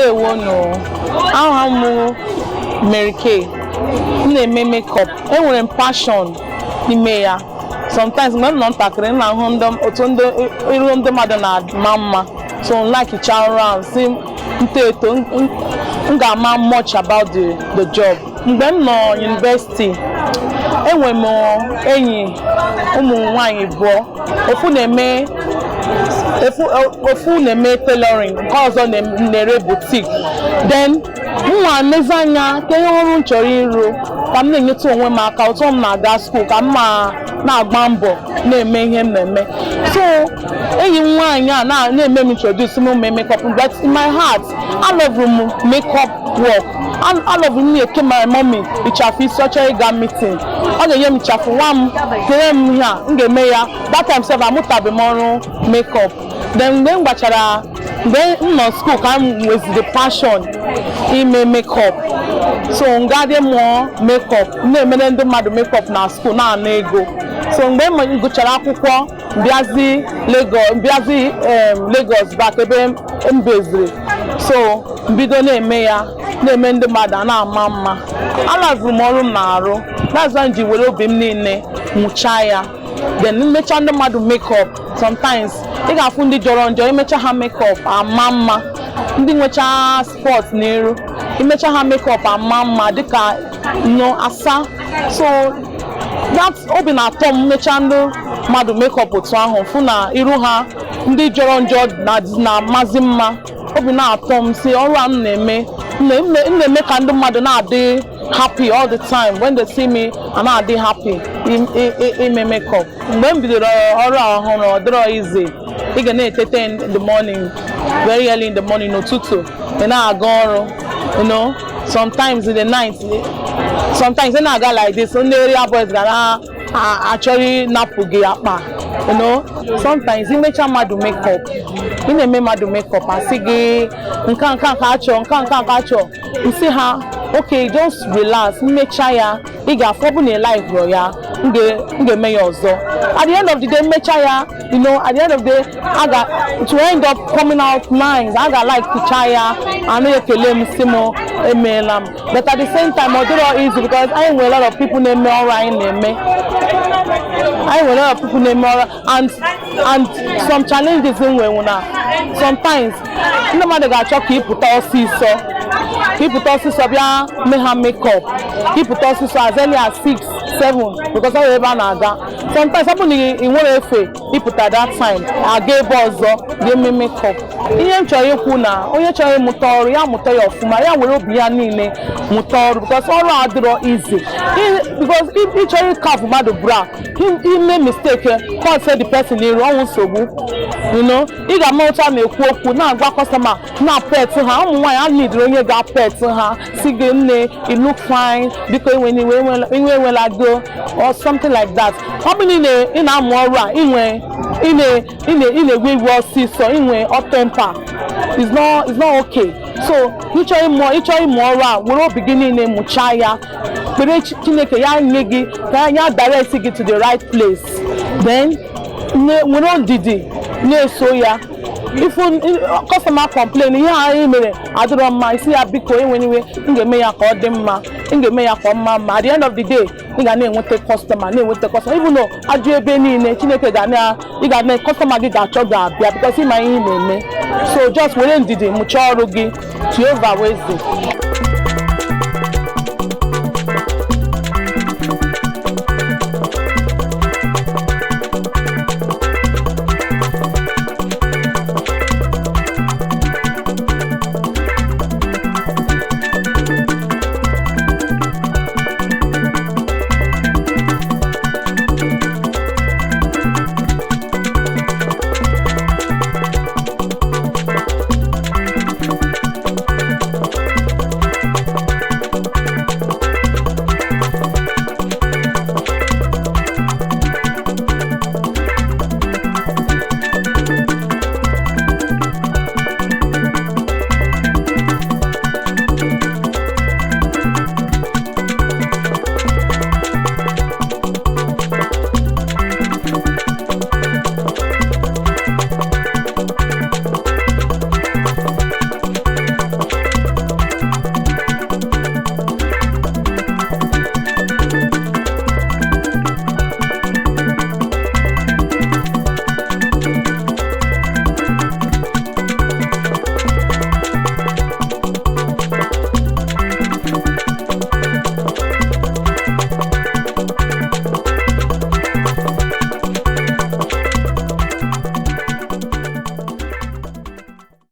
Ndewonu. Aha m Mary Kay. M na-eme makeup. Enwere m passion n'ime ya. Sometimes mgbe m nọ ntakịrị, m na-ahụ ndị otu ndị iru ndị mmadụ na-ama mma, so m like cha ọrụ ahụ, si m too eto, m ga-ama much about the job. Mgbe m nọ university, enwere m enyi ụmụ nwanyị abụọ. Ofu na-eme tailoring, nke ọzọ na-ere boutique. Then nwa nlezi anya ka ihe ọrụ m chọrọ ịrụ ka m na-enyetụ onwe m aka otu m na-aga school, ka m ma na-agba mbọ na-eme ihe m na-eme. So enyi m nwaanyị a na-eme m introduce m ime makeup, but in my heart, alovuru m makeup work. Alovuru m na-eke my mommy ịchafụ isi. Ọ chọrọ ịga meeting, ọ ga-enye m ịchafụ, nwa m kere m ihe a m ga-eme ya. That time sef, amụtabeghị m ọrụ makeup. Then mgbe m gbachara, mgbe m nọ school, ka m nweziri passion ime makeup. So ngadị mụọ makeup, m na-emere ndị mmadụ makeup na school, na-ana ego. So mgbe m gụchara akwụkwọ, mbịazi Lagos, mbịazi Lagos back ebe m beziri. So mbido na-eme ya, na-eme ndị mmadụ a na-ama mma. Alovuru m ọrụ m na-arụ. That's why m ji were obi m niile mụchaa ya. Then mmecha ndị mmadụ makeup, sometimes ị ga-afụ ndị jọrọ njọ, imecha ha makeup, ama mma. Ndị nwecha spot n'iru, imecha ha makeup, ama mma dịka nọ asa. So that obi na-atọ m mmecha ndị mmadụ makeup otu ahụ, fụ na iru ha ndị jọrọ njọ na-amazi mma. Obi na-atọ m si ọrụ a m na-eme, m na-eme ka ndị mmadụ na-adị happy all the time. When they see me, a na-adị happy ime makeup. Mgbe m bidoro ọrụ a ọhụrụ, ọ dịrọ easy. Ị ga na-etete in the morning, very early in the morning, n'ụtụtụ, ị na-aga ọrụ. Sometimes in the night, sometimes ị na-aga like this, ndị area boys ga na-achọrọ ịnapụ gị akpa. Sometimes imecha mmadụ makeup, ị na-eme mmadụ makeup, asị gị nka nka nka achọ, nka nka nka achọ. Nsị ha, "Okay, just relax, mmecha ya, ị ga-afụ. Ọ bụ na ị like ya, m ga-eme ya ọzọ." At the end of the day, mmecha ya, at the end of the day, a ga to end up coming out nice. A ga like kụcha ya, anaghị ekele m, si m emeela m. But at the same time, ọ dịrọ easy because anyị nwere a lot of people na-eme ọrụ anyị na-eme. Anyị nwere a lot of people na-eme ọrụ and some challenges m nwere na sometimes ndị mmadụ ga-achọ ka ị pụta ọsịsọ, ka ị pụta ọsịsọ bịa mee ha makeup, ka ị pụta ọsịsọ as early as 6, 7, because ọ bụ ebe a na-aga. Sometimes ọ bụ na ị nwere efe ịpụta that time, aga ebe ọzọ ga-eme makeup. Ihe m chọrọ ikwu na onye chọrọ ịmụta ọrụ ya, mụta ya ọfụma, ya were obi ya niile mụta ọrụ, because ọrụ a adịrọ easy. Because ị chọrọ ịkafụ mmadụ bra, ime mistake, cut the person n'iru, ọnwụ nsogbu. Ị ga-ama otu a na-ekwu okwu, na-agwa customer, na-apet ha. Ụmụ nwaanyị a nidiri onye ga-apet ha, si gị, "Nne, you look fine, biko iwe iwe enwela go," or something like that. Ọ bụ na ị na-amụ ọrụ a, inwe ị na-egwe iwe ọsịsọ, inwe hot temper is not okay. So ịchọ ịmụ ọrụ a, were obi gị niile mụchaa ya. Kpere Chineke ya nye gị ka ya direct gị to the right place. Then nwere ndidi na-eso ya. Ifu customer complain, ihe anyị mere adịrọ mma, isi ya, "Biko, enwere iwe, m ga-eme ya ka ọ dị mma, m ga-eme ya ka ọ mma mma." At the end of the day, ị ga na-enweta customer, na-enweta customer, even though ajụ ebe niile. Chineke ga na ị ga na customer gị ga-achọ ga-abịa because ịma ihe ị na-eme. So just were ndidi mụchaa ọrụ gị. Jehova weze.